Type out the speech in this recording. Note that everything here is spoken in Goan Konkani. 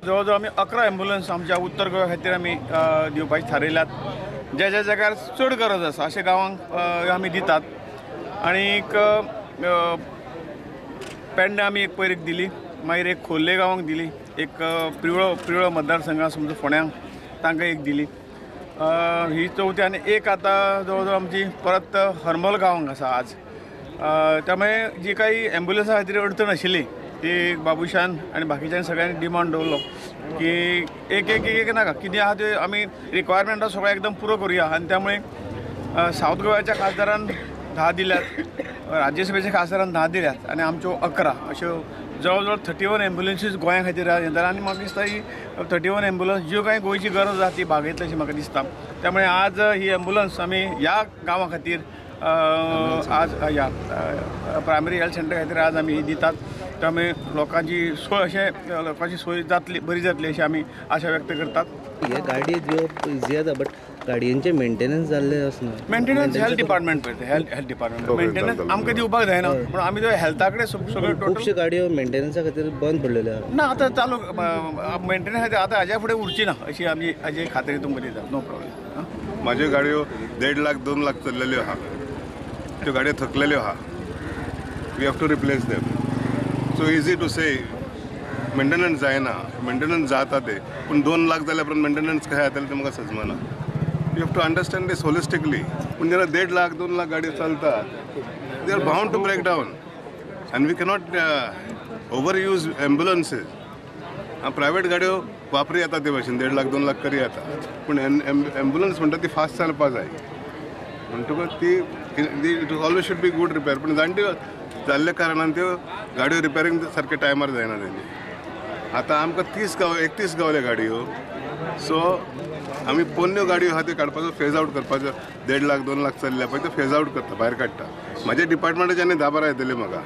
जवळ जवळ आमी 11 एम्बुलन्स आमच्या उत्तर गोंया खातीर आमी दिवपाची थारयल्यात. ज्या ज्या जाग्यार चड गरज आसा अशा गांवांक आमी दितात. आनीक पेडणे आमी एक पयर एक दिली, मागीर एक खोर्ले गांवांक दिली, एक प्रिवळो प्रिवळो मतदारसंघ समजा फोंड्यांक तांकां एक दिली. ही चवथी आनी एक आतां जवळ जवळ आमची परत हरमल गांवांक आसा आज. त्यामुळे जी काही एम्बुलन्सा खातीर अडचण आशिल्ली ती बाबुशान आनी बाकीच्यान सगळ्यांनी डिमांड दवरलो की एक एक एक नाका, कितें आहा ते आमी रिक्वायरमेंट सगळें एकदम पुरो करुया. आनी त्यामुळे सावथ गोव्याच्या खासदारान 10 दिल्यात, राज्यसभेच्या खासदारान 10 दिल्यात आनी आमच्यो 11 अश्यो जवळ जवळ 31 एम्बुलन्सीज गोंया खातीर येतात. आनी म्हाका दिसता ही 31 एम्बुलन्स ज्यो कांय गोंयची गरज आसा ती भागयतली अशें म्हाका दिसता. त्यामुळे आज ही एम्बुलन्स आमी ह्या गांवा खातीर आज ह्या प्रायमरी हेल्थ सेंटर खातीर आज आमी ही दितात. त्यामुळे लोकांची सोय अशें लोकांची सोय जातली, बरी जातली अशी आमी आशा व्यक्त करतात. हे गाडी दिवप इजी जाता, बट गाडयेंचे मेंटेनन्स जाल्ले आसना. मेंटेनन्स हेल्थ डिपार्टमेंट पळयता, हेल्थ डिपार्टमेंट मेंटेनन्स आमकां दिवपाक जायना, पूण आमी तो हेल्था कडेन सगळें टोटल. खुबश्यो गाडयो मेंटेनन्सा खातीर बंद पडलेल्यो आहा. ना, आतां चालू मेंटेनन्स खातीर आतां हाज्या फुडें उरची ना अशी आमी हाजी खात्री तुमकां दिता. No problem. म्हाज्यो गाडयो 1.5 लाख 2 लाख चल्लेल्यो आहा, त्यो गाडयो थकलेल्यो आहा. We have to replace them. So easy to say maintenance जायना, मेंटेनन्स जाता ते, पूण 2 लाख जाल्या उपरांत मेंटेनन्स खंय जातलें तें म्हाका सजमना. You have to understand this holistically. पूण जेन्ना 1.5 लाख 2 लाख गाडयो चलता, they are bound to break down and we cannot over use ambulances. Private गाडयो वापरी येता ते भाशेन 1.5 लाख 2 लाख करी येता, पूण एम्बुलन्स म्हणटा ती फास्ट चलपा जाय, म्हणटकच ती it always should be good repair. पूण जाणटी जाल्ल्या कारणान त्यो गाडयो रिपेरींग सारके टायमार जायना तेंचे. आतां आमकां 30 गाव 31 गावले गाडयो, सो आमी पोन्न्यो गाडयो आहा त्यो काडपाचो फेज आवट करपाचो. 1.5 लाख 2 लाख चल्ल्या पळय त्यो फेज आवट करता, भायर काडटा. म्हाज्या डिपार्टमेंटाच्यान 10-12 येतले म्हाका.